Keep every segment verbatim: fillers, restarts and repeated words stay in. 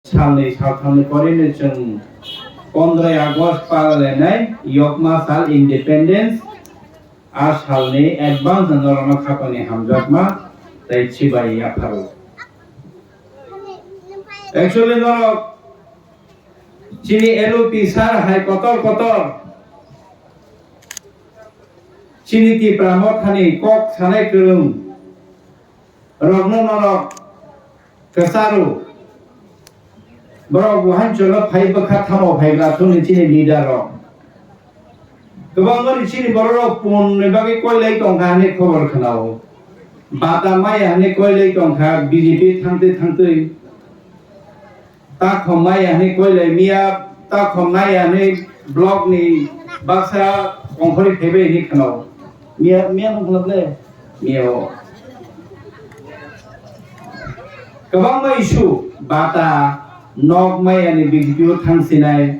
Salni salthamni porino chwng pondroi August palainai yokma sal independence, a salni advance norokno khapani hamjakma tei chibai yapharo. Actually norok chini L O P sir hai kotor kotor chini Tipra mothani kok sanai kwrwng rokno norok kwcharo. Borok buhancholo phai bwkha thamo phai bwla thungni chini leader rok. Kwbangma ni chini borok rok pun ni bagwi koilai tongkha hinwi khobor khwnao. Bata maya hinwi koilai tongkha B J P thangtwi thangtwi. Ta khom maya hinwi koilai miya, ta khom naya hinwi block ni baksa kongkhorwi phaibai hinwi khwnao. Miya, miya nung khwlak le? Miya o. Kwbangma issue, bata, nok maya ni B J P o thang sinai,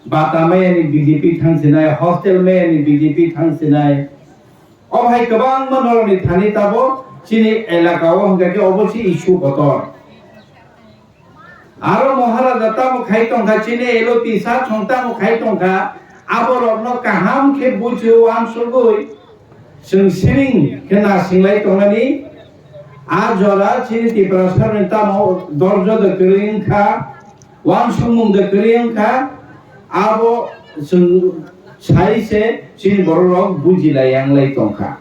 bata maya ni B J P thang sinai, hostel maya ni B J P thang sinai. O hai kwbangma norok ni thani tabo chini elaka o hwnkha khe obo se issue kotor. Aro Maharaja tamo khai tongkha, chini L O P sir song tamo khai tongkha, aborokno kaham khe buchio uansugwi chwng siring khe nasinglai tongnani. A jora chini Tiprasarni tamo dorjo de kwrwi wngkha, uansukmung de kwrwi wngkha, abo chwng sai se chini bororok bujilai yanglai tongkha.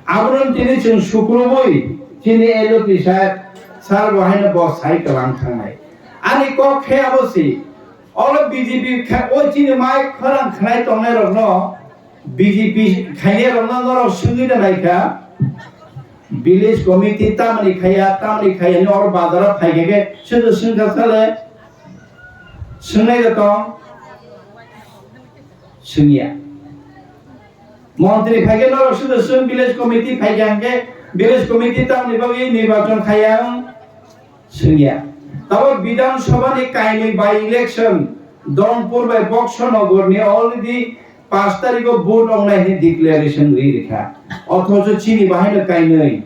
Abono tini chwng sukrubui chini L O P sir, sir bo haino bo sai kwlang thangnai. Ani kok khe abo si, olo B J P kha, o chini mai khorang khnai tongnai rokno B J P khainai rokno norok swngwi da naikha. Village committee tamni khaiya, tamni khaiya ni oro bazar o phai khe sida swngkha sale swngnai da tong swngya. Montri phaikhe norok sida swng, village committee phaikhe hwnkhe village committee tamni bagwi nirbachon khaiya wng swngya. Tabo Bidhan Sabha ni kainwi by election Dongpur bai Boxo Nogor ni already pash tarikh o vote wngnai hwnwi declaration ri rikha. Othocho chini bahaino kainwi.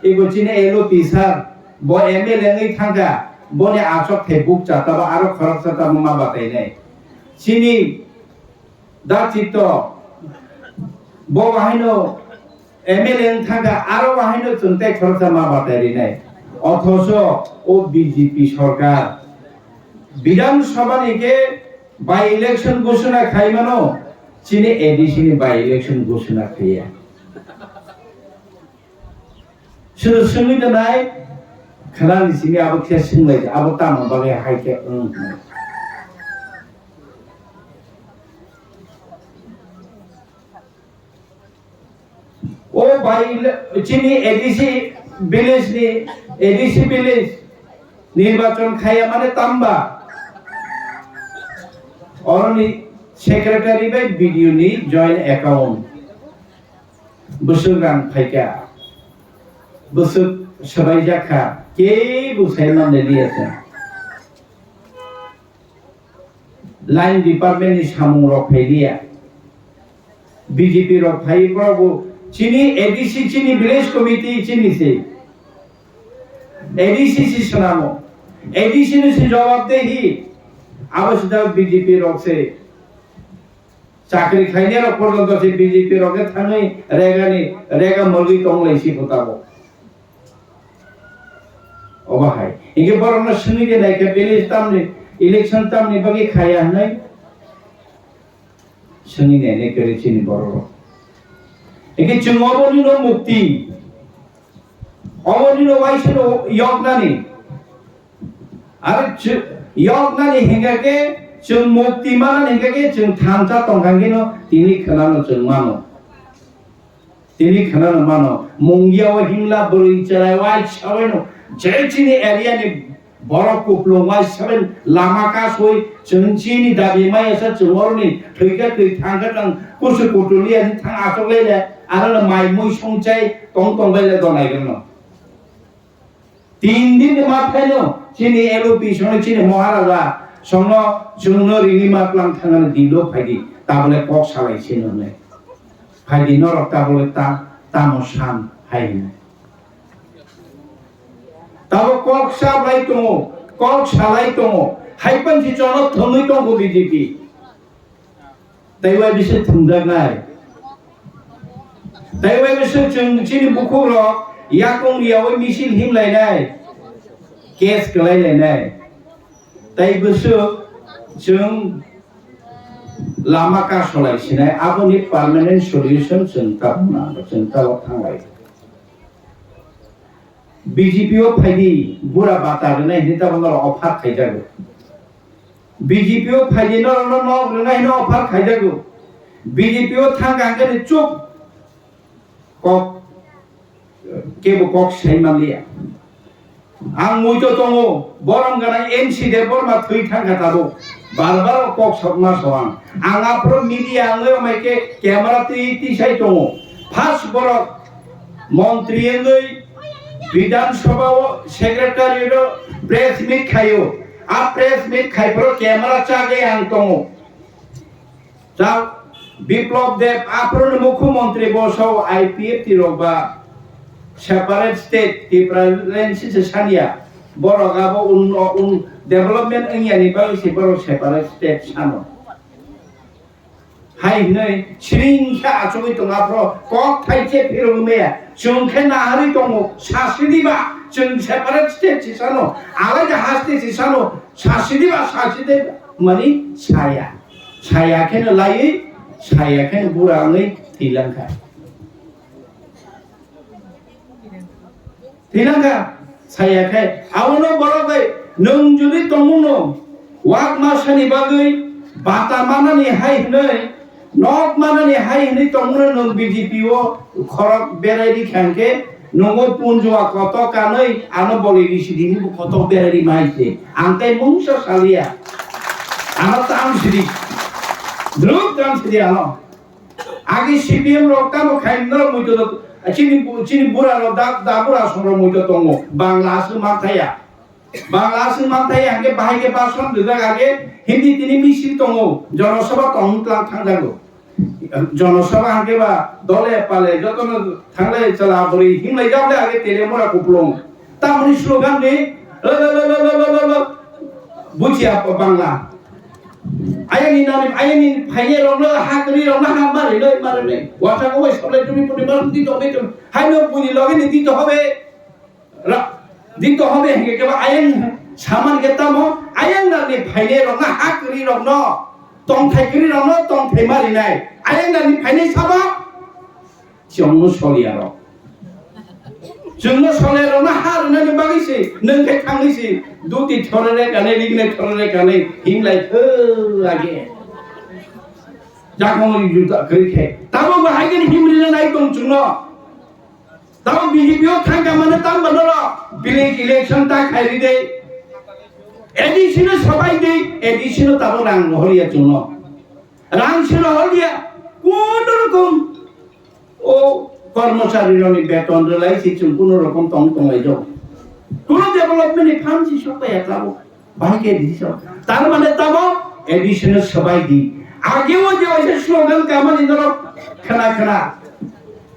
Ego chini L O P sir, bo M L A wngwi thangkha, boni achok thai bukcha tabo aro khoroksa tamo ma batainai. Chini Da Chitto, bo bahaino M L A wng thangkha, aro bahaino chwng tei khoroksa ma batai rinai. Othocho o B J P sorkar Bidhan Sabha ni khe by election ghoshona khai mano, chini A D C ni by election ghoshona khaiya. Sunu sungwi tongnai, khwnani simi abo khe sunglaidi, abo tamo bagwi hai khe wng hwnwi. O bai le-, chini A D C village ni, A D C village nirbachon khaiya mane tamba? Oroni secretary bai B D O ni joint account. Bwswk rang phaikha, bwswk swbaijak kha, kebo sai manlai liya chwng. Line department ni samung rok phai liya. B J P rok phai borok bo chini A D C, chini village committee chini se. A D C si swnamo. A D C ni se jawab de hi. Abo sida B J P rok se. Chakri khlainai rok porjonto se B J P rok khe thangwi rega ni, rega mwlwi tong lai si pho tabok. Obo hai. Hinkhe borokno swngwi de naikhe village tamni, election tamni bagwi khaiya hwnwi swngwi nainai kwrwi chini borok rok. Hinkhe chwng obo nino mukti. Obo nino waisano yoknani. Aro chw-, yoknani hinkha khe chwng mukti manani hinkha khe chwng thansa tongkha hinkhe no tini khwnano chwng mano. Tini khwnano mano. Mungia o himla bwrwi chwrai waisa waino je chini area ni borok kuplung waisa bai lama kasui chwng chini dabi maya sa chwng oroni thwikha thwi thangkha thang kusu kutulia ni thang aswk lele aro no mai mui songchai tong tong bai le donai gano. Tin din ni ma phaino chini L O P songno chini Maharaja songno chwngno rini ma tlang thangani dilo phaidi tabole kok salai sino hwnwi. Phaidi norok tabole ta tamo san hai hwnwi. Tabok kok sablai tongo. Kok salai tongo, hai panchi chono thwngwi tongo B J P. Tei bai bisi thwngjaknai. Tei bai bisi chwng chini bukhukrok yakung riyawi misil himlainai, case kwlailainai. Tei bwswk chwng lama kasolai sinai, aboni permanent solution chwng tabukna, chwng tabuk thanglai. B J P o phaidi, bura bata rwnai hinwi tabuk norok offer khaijago. B J P o phaidi norokno nok rwnai hinwi offer khaijago. B J P o thangkha hwnkhe ni chup kok, kebo kok sai manliya. Ang muito tongo, borom gana M C Debbarma thwi thangkha tabuk. Bar bar o kok sokma so ang. Ang aphuru media wngwi romai khe camera twi twi sai tongo. First borok montri wngwi Bidhan Sabha o secretary o press meet khaio. A press meet khai phuru camera chagwi ang tongo. Chak Biplab Deb aphuru ni mukhyamantri bosao I P F T rok ba separate state Tipraland se saniya. Borok abo un, un development wngya ni bagwi se borok separate state sano. Hai hwnwi siring khe achugwi tongo aphuru kok thai se phirogwi maya. Chwng khe naharwi tongo, sasi diba chwng separate state se sano. Alai da haste se sano, sasi diba, sasi diba. Mani saya. Saya kheno laiwi, saya kheno bura wngwi thwilang kha. Thwilang kha, saya khe. Abono borok bai nwng jodi tongmungno wak masani bagwi bata manani hai hwnwi, nok manani hai hwnwi tongmungno nwng B J P o khorok berai ri kha hwnkhe, Nungo punjua kotok kanwi ano bolwi risi dini bo kotok berari mai se. Ang tai mungsa salia. Ano tam sidi. Druk tam sidi ano. Agi C P M rok tamo khai norok muito do. Chini bu-, chini bura rok da, da bura song rok muito tongo. Bangla aswk man thaya. Bangla aswk man thai hwnkhe bahai khe bhasan rijak age Hindi tini misil tongo, Jonosabha tong tlang thangjago. Jonosabha hwnkhe ba dole pale jotono thanglai chwla bwrwi himlai jak le age Telemura kupulung. Tamoni slogan ni lo lo lo lo bujiya Bangla. Ayangni nani, ayangni phainai rokno ha kwrwi rokno ha mari noi mari noi. Wata ko bai soblai tumi puni mari di tong di tong. Haino buni loge ni di to hobe. Ra-, dito hobe hingke kebo ayang saman ke tamo, ayang nani phainai rokno, ha kwrwi rokno, tongthai kwrwi rokno, tongthai ma rinai. Ayang nani phainai sabo, chwngno soliya rok. Chwngno soliya rokno ha rwnani bagwi se, nwng khe thangwi se, duti thorere kanai, rignai thorere kanai, himlai thwlage. Jakong juta kwrwi khe. Tamo bahai khe himrina nai tong chwngno. Tamo B J P o thangka mane tamo norok village election ta khairi de. A D C no sabai de, A D C no tamo rang rohorya chwngno. Rang se rohorya, kono rokom o kormochari rokni beton rwlai se chwng kono rokom tong tonglai jago. Kono development ni phan se sokpaiya tamo. Bahai khe A D C o. Tar mane tamo A D C no swbai di. Age o je waisa slogan kamani norok khna khna.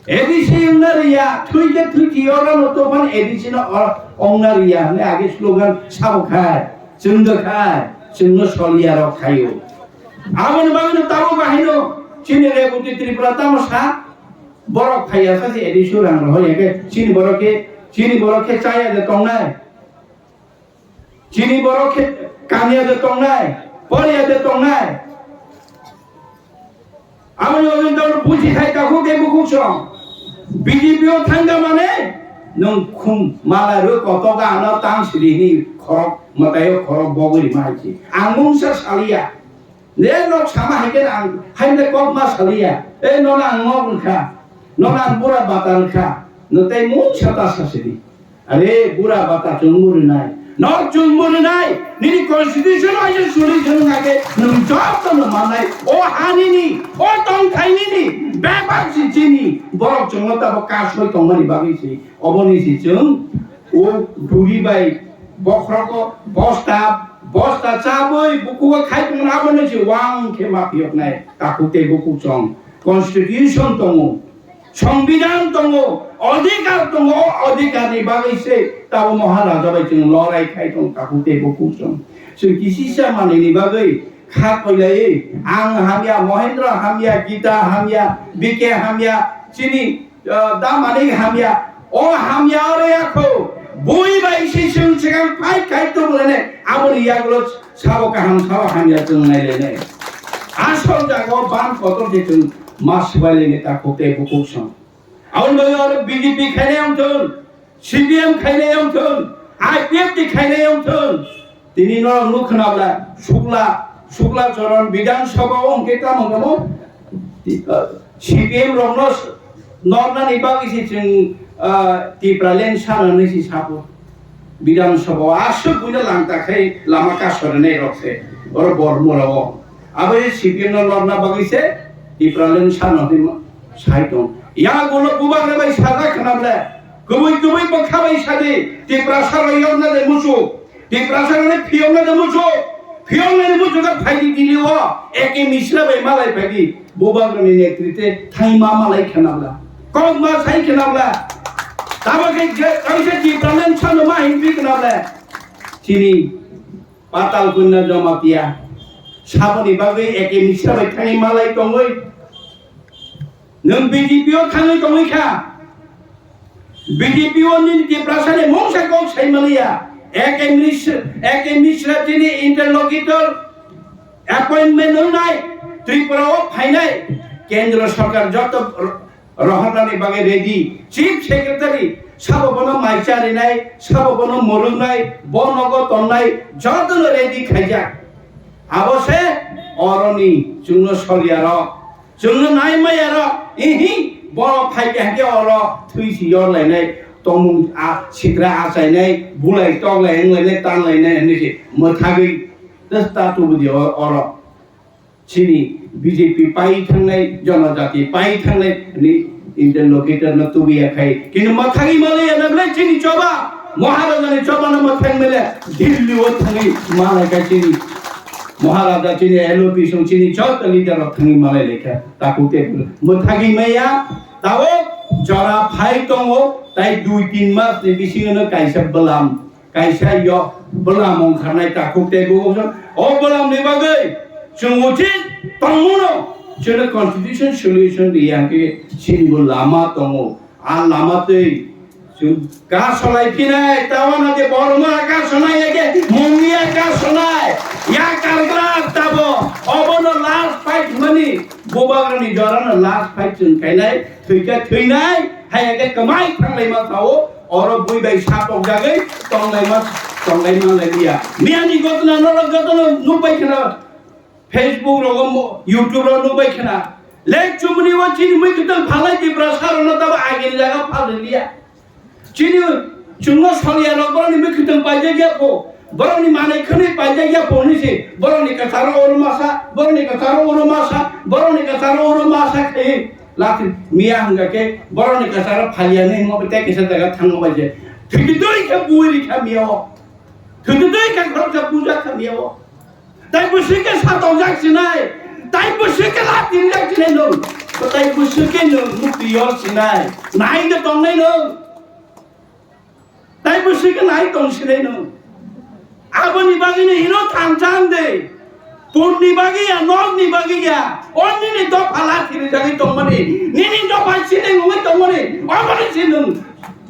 A D C wngna riya, thwi khe thwi di, oro no tophan A D C no o-, wngna riya hwnwi age slogan sabo khai, chwngdo khai, chwngno soliya rok khaio. Aboni bagwi no tamo bahai no chini Reboti Tripura tamo sa borok phaiya sa se A D C rang rohor ya khe chini borok khe, chini borok khe chaya de tongnai. Chini borok khe kamiya de tongnai, poriya de tongnai. Aboni bagwi no buji khai takhuk de bukhuk song. B J P o thangda mane nwng khum mala rw kotoga ano tang sidi hini khorok mwtaio khorok bogwi rima hai se. Ang mungsa saliya. Ne nok sama hai khe ang hai ne kok ma saliya. E nono ang nok wngkha. Nono ang bura bata wngkha. No tei mungsa ta sa sidi. Are bura bata chwng murinai, nok chwng murinai, nini constitution o aisa suri chwng nake nwng joto no mannai, o ha nini, o tongthai nini, bebak si chini, borok chwngno tabo kasoi tongmani bagwi si, oboni si chwng o duri bai bokhrogo bosta, bosta chabwi bukugo khai tongmani aboni si wang khe ma phiyoknai, takhuk tei bukhuk chwng constitution tongo. Songbidan tongo, odhikar tongo, o odhikarni bagwi se Tabo Maharaja bai chwng lorai khai tong takhuk tei bukhuk chwng. Chwng kisisa manwini bagwi kha koilaiwi, ang hamya, Mohendra hamya, Gita hamya, B K hamya, chini, ah, da manik hamya. O hamya oro yakho bui bai se chwng swkang fight khai tonglainai. Aboni yagulo sabo kaham, sabo hamya chwng nailainai. Asol jagao bam kotor se chwng ma swbailainai takhuk tei bukhuk chwng. Aboni bagwi oro B J P khainai wngthun, C P M khainai wngthun, I P F T khainai wngthun. Tini norok nuk khna bla, Shukla, Shukla Charan Bidhan Sabha o hwnkhe tamo hwnkhe mo, C P M rokno nornani bagwi se chwng, ah, Tipraland sana hinwi se sabo. Bidhan Sabha o aswk buino langta khai lama kasorinai rok se. Oro Bormura o. Abo se C P M no lorna bagwi se Tipraland sano hinwi sai tong. Yagulo bubagra bai sajak khna ble. Kubui kubui bwkha bai sadi. Tiprasa rok yokna de muchuk. Tiprasa rok phiyokna de muchuk. Phiyokna de muchuk da phaidi Delhi o. A K Mishra bai malai phaidi. Bubagra ni netrite thai ma malai khna bla. Kok ma sai khna bla. Tabo khe je kaisa Tipraland sano ma hinwi khna ble. Chini Patal Kanya Jamatia. Saboni bagwi A K Mishra bai thangwi malai tongwi. Nwng B J P o thangwi tongwi kha. B J P o nini Tiprasa ni mungsa kok sai maliya. A K Mishra, A K Mishra chini interlocutor appointment wngnai Tripura o phainai. Kendra Sarkar joto rohornani bagwi ready. Chief Secretary sabo bono mai charinai, sabo bono mwrwngnai, bo nogo tongnai, jotono ready khaijak. Abo se oroni chwngno solyarok, chwngno naimayarok, ihi, borok phaikha hwnkhe oro thwi si yorlainai, tongmung a, sitra achainai, bulai toklai wnglainai, tanlainai hinwi se mwthagwi tei ta tubudi o-, oro. Chini B J P pai thangnai, jonojati pai thangnai, ni interlocutor no tubuya khai. Kini mwthangwi malaya na belai chini choba, Maharaja ni choba no mwthang mele, Delhi o thangwi malai kha chini Maharaja chini L O P song chini joto leader rok thangwi malai lai kha. Takhuk tei mwthangwi maya, tabo jora phai tongo, tai dui tin mas ni bisingo no kaisa bwlam. Kaisa yo bwlam ongkharnai takhuk tei bukhuk song. O bwlamni bagwi chwng uchit tongmano chwngno constitution solution riya hwnkhe chini bo lama tongo. A lama twi chwng kasolai phinai, tabana je borma kasonai, eke mungia kasonai, ya kargra tabo, obono last fight mani, bubagrani jorano last fight chwng khainai, thwikha thwinai, hai eke kwmai thanglaima sao, oro bui bai sapok jagwi tonglaima, tonglaima lai liya. Miyani gotna norok jotono nukbai khna, Facebook rogo mo-, YouTube rogo nukbai khna. Lek chumni o chini mui kwtang phalai Tiprasa rokno tabo agini jaga phalwi liya. Chini chwngno solyarok borokni mwkhwtwng paijak ya pho, borokni manwi khwnwi paijak ya pho hwnwi se borokni kwcharo oro masa, borokni kwcharo oro masa, borokni kwcharo oro masa khe lathi miya hwnkha khe borokni kwcharo phalyani hwnma bai tei kisa jaga thangma bai se. Thwitwi khe bui rikha miya o. Thwitwi khe khoroksa bujak kha miya o. Tai bwswk khe satongjak sinai, tai bwswk khe latinjak sinai nwng, tai bwswk khe nwng mukti yor sinai, nai de tongnai nwng, tai bwswk khe nai tong sinai nwng. Aboni bagwi no hino thansa ang de, punni bagwi ya, nokni bagwi ya, o nini dopha lathi rijagwi tongmani, nini dopha sining wngwi tongmani, oboni se nwng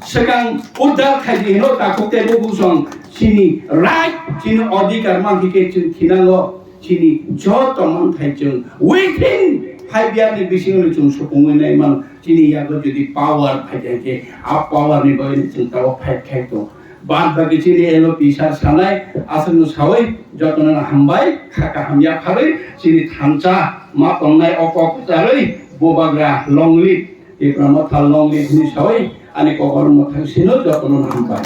swkang uddar khaidi hino takhuk tei bukhuk song. Chini right, chini odhikar mankhe khe chwng thinango, chini joto manthai chwng within five year ni bisingo chwng supungwi nai mano. Chini yago jodi power phaikha khe, a power ni bagwi chwng tabo fight khai tong. Bad baki chini L O P sir sanai, aswkno sawi jotono hambai, kha kaham yapharwi chini thansa ma tongnai o kok kwcharwi bubagra long live. Tipra Motha long live hwnwi sawi ani kokor mwthang sino jotono hambai.